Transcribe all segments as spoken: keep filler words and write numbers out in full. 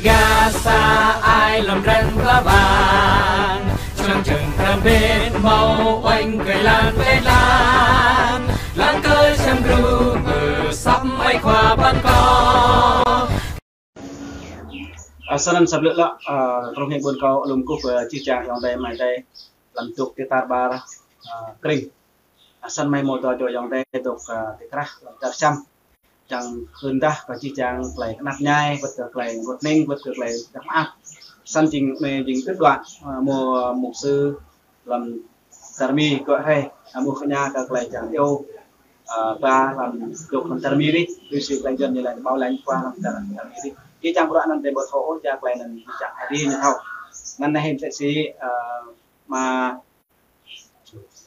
Gah sa ai lŏm dran pla bang, čơnăng čơng pran bên hmâo oanh kơi lan kơi lan, lăng kơ čăm gru mơ săp mai khua păn kâo. Ơ, sơnăn săp lơ̆ lŏ, ơ, truh hĭ ƀuôn kâo lŏm kơkuh kơ jih jang ayŏng adơi amai adơi lăm dôk ti tar ƀar, ơ, Krĭng. Ơ, sơnăn mơi hmâo dua čô ayŏng adơi dôk, ơ, ti krah lăm čar Siăm. Čang hưn dah kơ jih jang tơlơi kơnăp ñai, wơ̆t kơ tơlơi rơngot hning, wơ̆t kơ tơlơi dăp mơak. Sơnăn jing, anai jing đưm đă, ơ, mơ̆ mục sư lăm čar Mi gơ̆ rai, ơ, mơ̆ kơ ñu kơ tơlơi čang iâu, ơ, ba lăm dôk lăm čar Mi dih, tui si tơlơi Yuan ñu laĭ bảo lãnh qua lăm čar, čar Mi dih. Jih jang bruă anŭn tơlơi ƀu thâo ôh, jing tơlơi anŭn čang Ơi Adai ñu thâo. Anŭn anai hĭ mơsĕ si, ơ, mă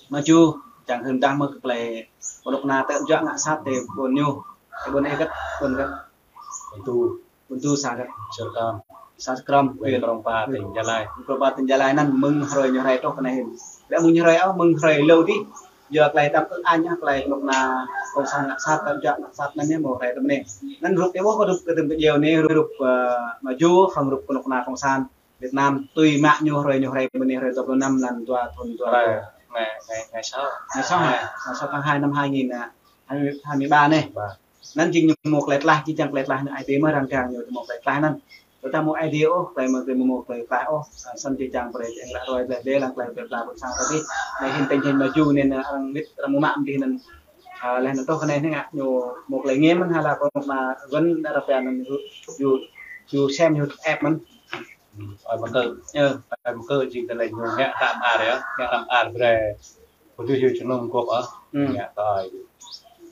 Mă Ju, čang hưn dah mơ̆ kơ tơlơi kơnuk kơna tơjuă ngă sat ti ƀuôn ñu. Ti ƀuôn ih gơ̆t, ƀuôn gơ̆t. Ƀuôn Tu. Ƀuôn Tu sa gơ̆t. Sa Krăm. Sa Krăm, huyện Krông Pa, tỉnh Gia Lai. Krông Pa, tỉnh Gia Lai anŭn mơ̆ng hrơi ñu rai truh kơ anai hĭ. Lĕ mơ̆ng ñu rai ôh, mơ̆ng hrơi hlâo dih. Yua tơlơi tăm ư añ, tơlơi kơnuk kơna cộng sản ngă sat, tơjuă ngă sat anŭn ñu hmâo rai tơm anai. Anŭn rup ih ƀuh kơ rup kơ tơm kơ djeo anai, rup, ơ, Mă Ju, khŏm rup kơnuk kơna cộng sản Việt Nam, tui mă ñu hrơi ñu rai mơ̆ng anai hrơi dua pluh năm lăn dua thŭn dua. Hrơi, ngày, ngày, ngày sáu. Ngày sáu hă? Ngày sáu tháng hai năm hai nghìn, à, hai mươi, hai mươi ba anai. Ba. Anŭn jing ñu hmâo tơlơi tlaih, jih jang tơlơi tlaih anŭn Ơi Adai mơ̆ răng răng ñu hmâo tơlơi tlaih anŭn. Tơdah hmâo Ơi Adai ôh, tơlơi mơ̆ tơlơi hmâo tơlơi tlaih ôh, à, sơnăn jih jang brơi eng ră ruai brơi lăng tơlơi brơi pla ƀôn sang ta dih. Anai hĭn tĭng hĭn Mă Ju anai, à, arăng wĭt arăng mă mơ̆n dih anŭn. À, laih anŭn truh kơ anai hĭn ngă ñu hmâo tơlơi ngĕm mơ̆n hala kơnuk kơna gơ̆n ră pia anŭn Ju, Ju, Ju sem ñu ĕp mơ̆n. Ơi Mơkơ. Ơ. Ơi Mơkơ jing tơlơi ñu ngă hră mơar yơh, ngă hră mơar brơi. Ƀu djơ̆ hiu čơnŭng gŏp ôh. Ngă tơlơi.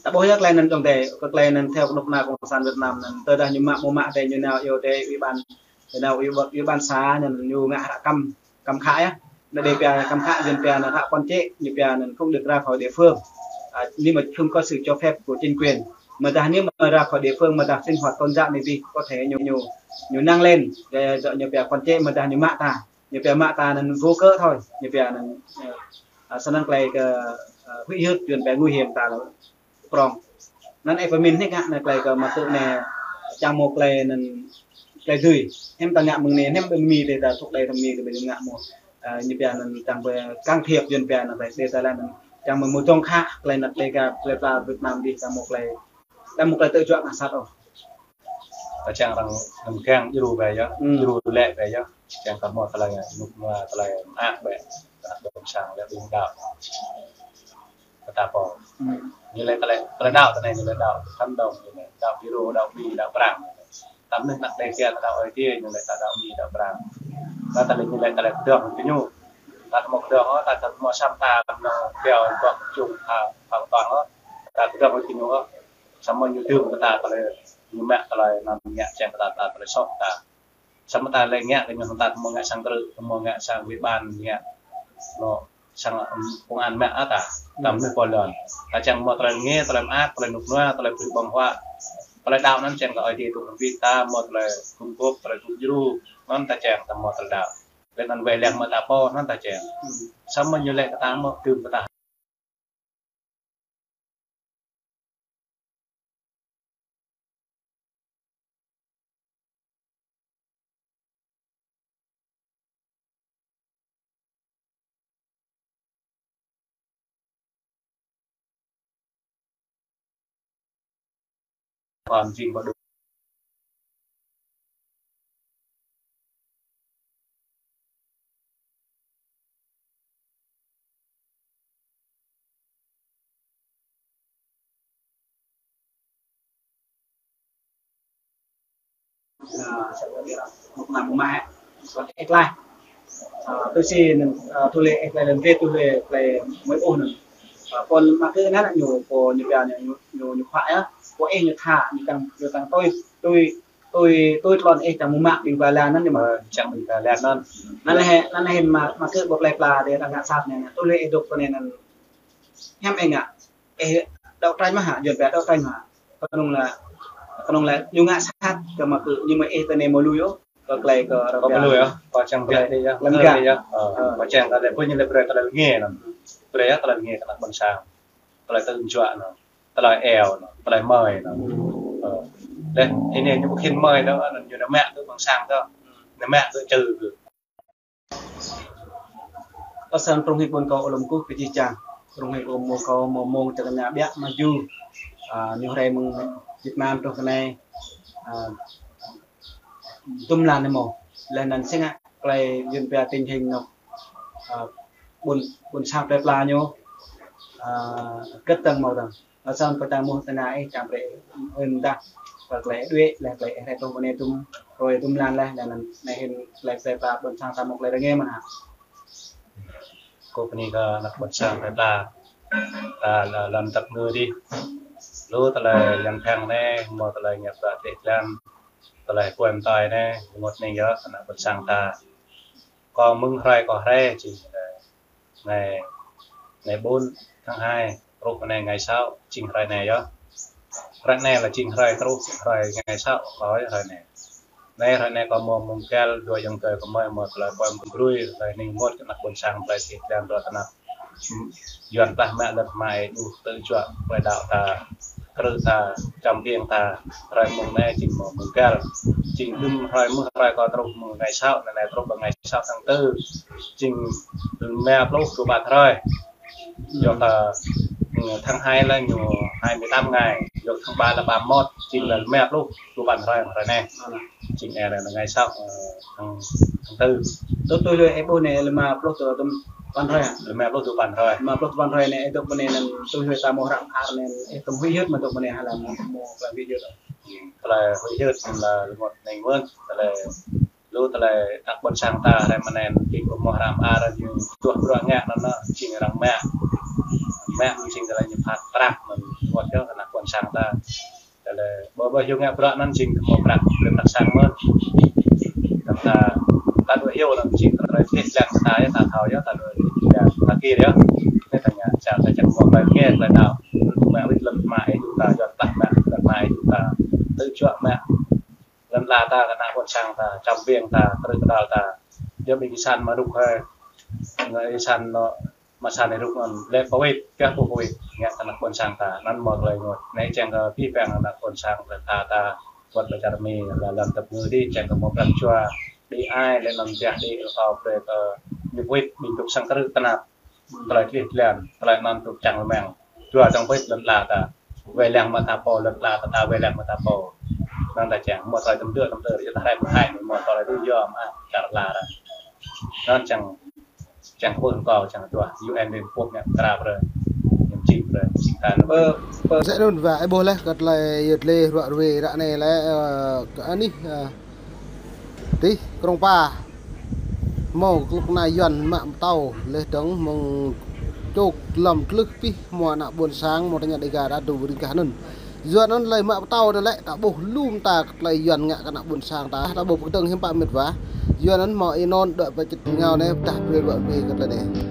Ta ƀuh yơh tơlơi anŭn dong tê, kơ tơlơi anŭn theo kơnuk kơna cộng sản Việt Nam anŭn, tơdah ñu mă, mơ̆ mă tê ñu nao iâu tê ủy ban, ñu nao ủy ban, ủy ban xã anŭn ñu ngă hră cấm, cấm khă yơh. Anŭn đe pia cấm khă, Yuan pia anŭn hră quản chế, ñu pia anŭn không được ra khỏi địa phương. À, nhưng mà không có sự cho phép của chính quyền. Mà dah nếu mà ra khỏi địa phương mà dah sinh hoạt tôn giáo này thì có thể ñu, ñu, ñu nặng lên, để, để ñu pia quản chế mà dah ñu mă ta. Ñu pia mă ta anŭn vô cớ thôi, ñu pia anŭn, ơ, à, sơnăn tơlơi kơ, ơ, huĭ hyưt Yuan pia nguy hiểm ta lĕ prong. Anŭn ih pơmĭn hĭ ngă anŭn tơlơi kơ mă tŭ anai čang hmâo tơlơi anŭn tơlơi dưi. Hiư̆m ta ngă mơ̆ng anai, hiư̆m ƀing Mi tê ta thŭk đei tơm Mi kơ ƀing ngă hmâo, ơ, ñu pia anŭn čang ƀu can thiệp Yuan pia anŭn tơlơi đe ta lĕ anŭn čang hmâo mơ̆ dong khă tơlơi anŭn đe ka tơlơi pla Việt Nam dih ta hmâo tơlơi, ta hmâo tơlơi tơjuă ngă sat ôh. Ta čang arăng ngăm kiăng djru bĕ yơh, djru lĕ bĕ yơh. Čang kơ hmâo tơlơi, hmâo tơlơi mơak bĕ, kơ ƀôn sang lĕ ƀing đaŏ. Kơ ta pô. Ñu lĕ tơlơi, tơlơi đaŏ, tơlơi ñu lĕ đaŏ, khăm dong, ñu lĕ đaŏ Piro, đaŏ Mi, đaŏ Prang. Tăm anŭn anăp đe kiăng đaŏ Ơi Adai, ñu lĕ ta đaŏ Mi, đaŏ Prang. Ta tơlơi ñu lĕ tơlơi kơdơ̆ng kơ ñu. Ta hmâo kơdơ̆ng ôh, ta hmâo sam ta, hmâo pioh, hmâo čung, ta, ta kơdơ̆ng ôh. Ta kơdơ̆ng kơ ñu ôh. Samơ̆ ñu dưm kơ ta tơlơi, ñu mă tơlơi, anăm ngă čang kơ ta, ta tơlơi soh ta. Samơ̆ ta lĕ ngă kơ ñu hăng ta hmâo ngă sang krư̆, hmâo ngă sang ủy ban ngă. Anŏ sang, ưm, công an mă ăt ta. Tăm anŭn pô lŏn. Ta čang hmâo tơlơi rơngiă, tơlơi mơak, tơlơi rơnŭk rơnua, tơlơi brơi ƀơ̆ng huă. Tơlơi đaŏ anŭn čang kơ Ơi Adai tŭ hăng ƀing ta, hmâo tơlơi gum gôp, tơlơi gum djru. Anŭn ta čang ta hmâo tơlơi đaŏ. Laih anŭn wai lăng mă ta pô, anŭn ta čang. Samơ̆ ñu lĕ kơ ta hmâo, dưm kơ ta. Pơm jing ƀu đôč. Ơ, kơnuk kơna mơ̆ mă, ơ, ih tlaih. Ơ, tui si anŭn, ơ, tui lĕ ih tlaih lăm tê, tui lĕ tlaih mơi ôh anŭn. Ơ, pô mă kơ anŭn ñu, pô ñu pia ñu, ñu, ñu khuă yơh. Pô ih ñu tha, ñu tăng, ñu tăng tui, tui, tui, tui tlôn ih tăng mơ̆ mă ƀing ba lan anŭn ñu mă. Ơ, čang ƀing ba lan anŭn. Anŭn lĕ, anŭn lĕ mă, mă kơ ƀu tlaih pla đe tăng ngă sat anai, anŭn. Tui lĕ ih dŏ kơ anai anŭn. Hiam ih ngă. Ih đaŏ trănh mơ̆ hă, Yuan pia đaŏ trănh mơ̆ hă. Kơnơ̆ng lĕ, kơnơ̆ng lĕ ñu ngă sat kơ mă kơ, ñu mă ih tơ anai mơ̆ lui ôh. Kơ tơlơi kơ ră pia. Kơ mă lui ôh. Kơ čang pia đe yơh. Lăm gah. Đe yơh. Ơ, kơ čang kơ lĕ pô ñu lĕ brơi tơlơi rơngiă anŭn. Brơi yơh tơlơi rơngiă kơ anăp ƀôn sang. Tơlơi tơjuă anŭn. Tơlơi iâu anŭn. Tơlơi mơi anŭn. Ơ. Lĕ, anai ñu ƀu khĭn mơi đôč, anŭn ñu nao mă tui ƀôn sang đôč. Nao mă tui čư kơ. Ơ, săn prong hĭ ƀôn kâo alum kơkuh kơ jih jang. Prong hĭ kâo mơ̆ng kâo mơ̆ng mơ̆ng čơkă ñă ƀiă mă ju. A, ñu hrơi mơ̆ng Việt Nam truh kơ anai. A, dŭm mlan anai mơ̆. Lĕ anŭn sĭt ngă tơlơi yun pia tình hình anŭn. A, ƀôn, ƀôn sang plơi pla ñu. A, kơt tăng mơ̆ tăng. Ơ, săn pơtăng mơ̆ tơnă ih čang brơi ơi mơdah. Kơ tơlơi đuaĭ, lĕ tơlơi ih rai truh ƀơi anai dŭm, hrơi dŭm mlan lĕ, lĕ anŭn anai hĭn tơlơi plơi pla ƀôn sang ta mơ̆ tơlơi rơngiă mơ̆n hă. Kâo bơni kơ ană ƀôn sang plơi pla. Ta lŏn, lŏn tăp ngư dih. Lu tơlơi yang phang anai, mơ̆ tơlơi ñăp ră tih tlan. Tơlơi kuai mơtai anai, mơ̆t anai yơh, ană ƀôn sang ta. Kâo mơ̆ng hrơi kâo rai, či, ơ, ngày, ngày bốn tháng hai, truh anai ngày sáu, jing hrơi anai yơh. Hrơi anai lĕ jing hrơi truh, hrơi ngày sáu, kâo rai hrơi anai. Anai hrơi anai kâo mơ̆ mơ̆ng găl, dua ayŏng adơi kâo mơ̆ mơ̆ tơlơi kuai mơ̆ng grui, tơlơi hning mơ̆t kơ ană ƀôn sang plơi tih tlan dua tơnap. Yuan plah mă lĕ mă ih djru tơjuă plơi đaŏ ta, krư̆ ta, čăm biêng ta, hrơi mơ̆ng anai jing mơ̆ mơ̆ng găl. Jing dŭm hrơi mơ̆ hrơi kâo truh mơ̆ng ngày sáu, anai anai truh ƀơi ngày sáu tháng tư. Jing rơma pluh dua păn hrơi. Yua kơ, ừ, tháng hai lĕ ñu hai mươi tám ngày, yua tháng ba lĕ ba mốt, jing lĕ rơma pluh dua păn hrơi, hrơi anai. Jing ơ lĕ ngày sáu, ơ, tháng, tháng tư. Tui, tui lui ih ƀuh anai rơma pluh dua păn hrơi hă? Rơma pluh dua păn hrơi. Rơma pluh dua păn hrơi anai, ih dŏ ƀơi anai anŭn tui lui ta mơ̆ hră mơar anŭn, ih tŭm huĭ hyưt mơ̆ dŏ ƀơi anai hă lĕ mơ̆, mơ̆ tơlơi huĭ hyưt. Tơlơi huĭ hyưt anŭn lĕ mơ̆t anai mơ̆n, tơlơi lu tơlơi ană ƀôn sang ta rai mơ̆n anai, jing kơ mơ̆ hră mơar ñu tuah bruă ngă anŭn, jing arăng mă. Mă jing tơlơi ñu phat prăk anŭn, mơ̆t yơh ană ƀôn sang ta. Tơlơi ƀơi ƀơi hyu ngă bruă anŭn jing kơ mơ̆ prăk, brơi prăk sang mơ̆n. Tơdah ta, ta đuaĭ hyu anŭn jing tơlơi tih tlan ta yơh, ta thâo yơh, ta đuaĭ tih tlan ta kir yơh. Anai ta ngă, čar ta čang mơ̆ tơlơi kir, tơlơi đaŏ. Mă wĭt lŏn mă ih djru ta, Yuan plah mă lŏn mă ih djru ta. Tơjuă mă lŏn ala ta, kơ ană ƀôn sang ta, čăm biêng ta, krư̆ kơdăl ta. Yua ƀing ih săn mă rŭk hơi. Ngă ih săn anŭn, mă săn ih rŭk anŭn, lĕ pơwĭt, pioh pơwĭt, ngă kơ ană ƀôn sang ta, anŭn mơ̆ tơlơi ngă. Anai čang kơ abih bang ană ƀôn sang plơi pla ta, wơ̆t ƀơi čar Mi, lĕ lŏn tăp ngư dih, čang kơ mơ̆ prăk jua, đĭ ai, lĕ anŭn biă đĭ, kâo brơi kơ ñu pơwĭt, ƀing dŏ sang krư̆ tơnap. Tơlơi tih tlan, tơlơi anŭn dŏ čang rơmang. Jua čang pơwĭt lŏn ala ta. Wai lăng mă ta pô, lŏn ala ta, ta wai lăng mă ta pô. Anŭn ta čang, mơ̆ tơlơi tơm dơ̆, tơm dơ̆, ta rai mơ̆ hai, mơ̆ tơlơi dŏ yua mă, čar ala ta. Anŭn čang, čang kơ ƀuh kâo, čang jua, U N Liên Hợp Quốc ngă krăp brơi. Ñu jing brơi, jing ta anŭn. Pơ, pơ. Sĕ anŭn wa, ih ƀuh lĕ, kơ tơlơi yơh lĕ ruă ruê ră anai lĕ, ơ, kơ anih, ơ, Tih, Krông Pa. Mơ̆ klŭk na Yuan mă pơtâo, leh dơ̆ng mơ̆ng čŏk lăm klưh pih mơ̆ ană ƀôn sang, mơ̆ tơña Dega ta dŏ ring kah anŭn. Yuan anŭn lĕ mă pơtâo dơ̆ lĕ, ta ƀuh lŏm ta kơ tơlơi Yuan ngă kơ ană ƀôn sang ta, ta ƀuh pơkơdơ̆ng hiư̆m pă mĕt wa. Yuan anŭn mơ̆ inŭn dŏ pơ čĭt ngao anai, pơdah brơi ruă ruê kơ tơlơi anai.